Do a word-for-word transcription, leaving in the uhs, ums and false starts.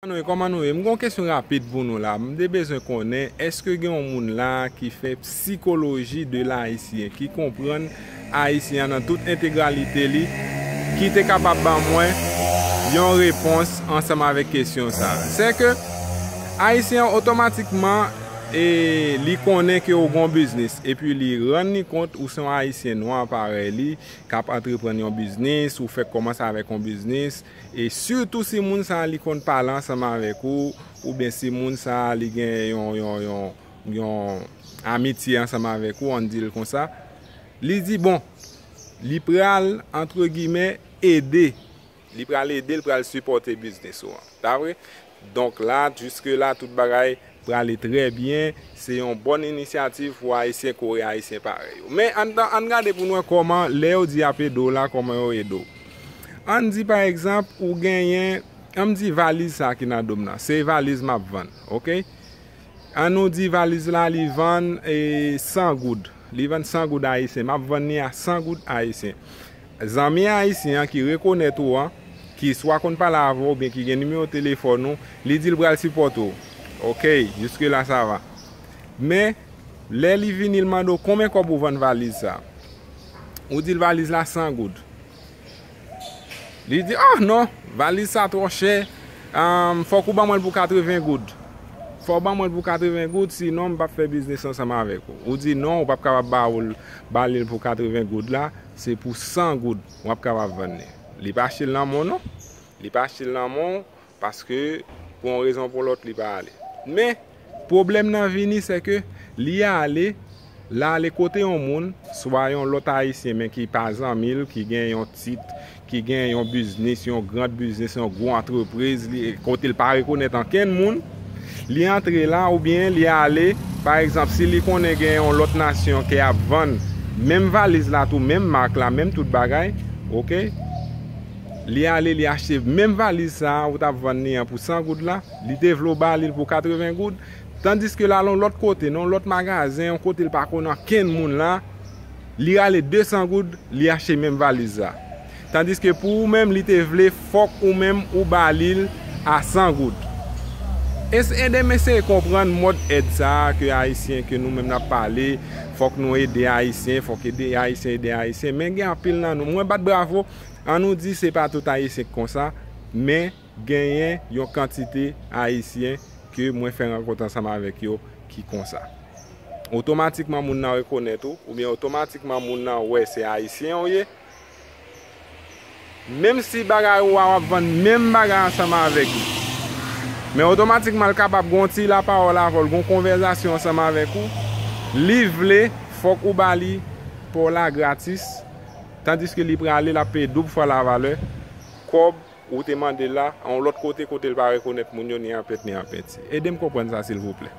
Nou, kòman nou ye? M gen yon kesyon rapid pou nou la. M te bezwen konnen, èske gen yon moun la ki fè psychologie de l'haïtien, ki konprann Ayisyen an nan tout entegralite li, ki te kapab ban mwen yon repons ansanm avèk kesyon sa a? Se ke Ayisyen an otomatikman, e, li konnen ke ou gon biznis, epi li rann li kont ou se yon Ayisyen nwa parèy li, k ap antreprann yon biznis, ou fèk kòmanse avèk yon biznis, e sitou si moun sa a li konn pale ansanm avèk ou, oubyen si moun sa a li gen yon, yon, yon, yon amitye ansanm avèk ou, ann di l konsa, li di, bon, li pral, entre guillemets, ede. Li pral ede, li pral sipòte biznis ou an. Ta vre? Donk la, jiske la, tout bagay prale trè byen. Se yon bòn inisyativ pou Ayisyen kore Ayisyen parèy yo. Men ann, ann gade pou n wè kòman, lè yo di y ap ede w la, kòman yo ede w. Ann di, pa egzanp, ou genyen, ann di valiz sa ki nan do m nan. Se valiz m ap vann, oke? Ann nou di valiz la, li vann, e, san goud. Li vann san goud ayisyen. M ap vann li a san goud ayisyen. Zanmi ayisyen an ki rekonèt ou an, ki swa konn pale avè w oubyen ki gen nimewo telefòn ou, li di l pral sipòte w. Oke, jiske la sa va. Men, lè li vini, l mande w konbyen kòb ou vann valiz sa. Ou di l valiz la san goud. Li di, oh non, valiz sa twò chè. Ahn, fòk ou ban mwen l pou katreven goud. Fò w ban mwen l pou katreven goud, sinon m p ap fè biznis ansanm avèk ou. Ou di non, ou p ap kapab ba ou l, ba li l pou katreven goud la, se pou san goud w ap kapab vann li. Li pa achte l nan men w non. Li pa achte l nan men w, paske pou yon rezon ou pou lòt, li pa ale. Men, pwoblèm nan vini, se ke li ale, l ale kote yon moun, swa yon lòt ayisyen, men ki pa zanmi l, ki gen yon tit, ki gen yon biznis, yon gran biznis, yon gwo antrepriz, li, kote l pa rekonèt ankenn moun, li antre la, oubyen li ale, pa egzanp, si li konnen gen yon lòt nasyon ki ap vann menm valiz la tou, menm mak la, menm tout bagay, oke? Li ale, li achte menm valiz sa a ou t ap vann li an pou san goud la, li te vle w ba li l pou katreven goud, tandiske l al yon lòt kote, nan yon lòt magazen, yon kote l pa konn ankenn moun la, li rale de san goud, li achte menm valiz la. Tandiske pou ou menm, li te vle fòk ou menm ou ba li l a san goud. Es-, ede m eseye konprann mòd èd sa a ke ayisyen, ke nou menm n ap pale, fòk nou ede ayisyen, fòk ede ayisyen, ede ayisyen. Men gen anpil nan nou, mwen bat bravo, ann nou di se pa tout ayisyen ki konsa, men genyen yon kantite ayisyen ke mwen fè rankont ansanm avèk yo ki konsa. Otomatikman moun nan rekonèt ou, oubyen otomatikman moun nan wè se ayisyen ou ye. Menm si bagay ou a w ap vann menm bagay ansanm avèk li. Men otomatikman l kapab gon ti lapawòl avè w, l gon konvèzasyon ansanm avèk ou. Li vle, fòk ou ba li pa w la gratis. Tandiske li prale, l ap peye doub fwa lavalè kòb ou te mande l la, a yon lòt kote, kote l pa rekonèt moun yo, ni an pent, ni an penti. Ede m konprann sa, silvouplè.